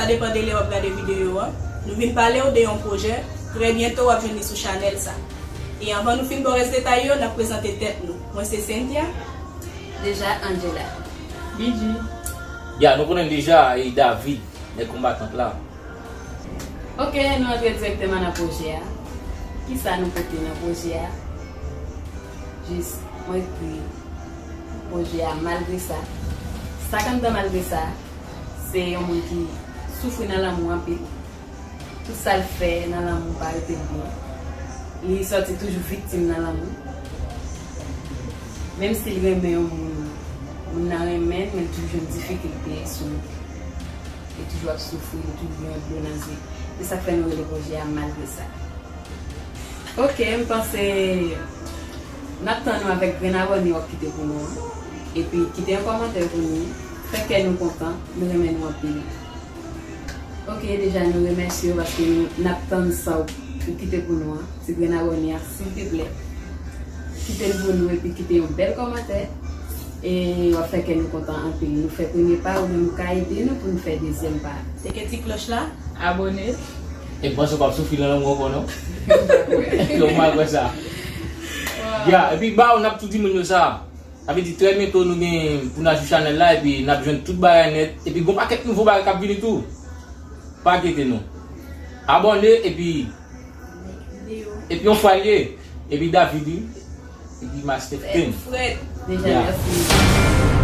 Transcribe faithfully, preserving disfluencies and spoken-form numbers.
Sa depann de lè w ap gade videyo an. Nou vin pale w de yon pwojè, trè byento w ap jwenn li sou chanèl sa. E anvan nou fin ba w rès detay yo, n ap prezante tèt nou. Mwen se Cynthia. Deja, Angela. B G. Ya, nou konnen deja, e David, nèg konbatant la. Ok, nou antre dirèkteman nan pwojè a. Kisa nou pote nan pwojè a? Jis, mwen ekri pwojè a malgre sa. Sa k anndan malgre sa, se yon moun ki soufri nan lanmou anpil. Tout sa l fè nan lanmou pa rete l byen. Li sòti toujou viktim nan lanmou. Menm si l renmen yon moun, moun nan renmen l, men l toujou jwenn difikilte sou li. Li toujou ap soufri, li toujou gen yon dlo nan zye. Se sa k fè nou rele pwojè a malgre sa. Ok, m panse n ap tann nou avèk grenn abòne w ap kite pou nou an. Epi kite yon kòmantè pou nou. Fè kè nou kontan, nou renmen nou anpil. Ok, deja nou remèsye w paske nou, n ap tann sa w, ou kite pou nou an. Ti grenn abòne a, silteplè. Kite l pou nou epi kite yon bèl kòmantè. E w ap fè kè nou kontan anpil. Nou fè premye pa, ou menm ou ka ede nou pou nou fè dezyèm pa. Teke ti klòch la. Abòne. E panse w p ap soufri nan lanmou ankò non. Yo, m a kwè sa. Ya, epi ba w, n ap tou di moun yo sa. Sa vle di trè byento nou gen pou n al sou chanèl la epi n ap jwenn tout bagay nèt. Epi gon pakèt nouvo bagay k ap vini tou. Pa enkyete nou. Abòne epi epi yon fwa l ye. Epi David wi. Epi Master Ken. Fred. Deja, mèsi.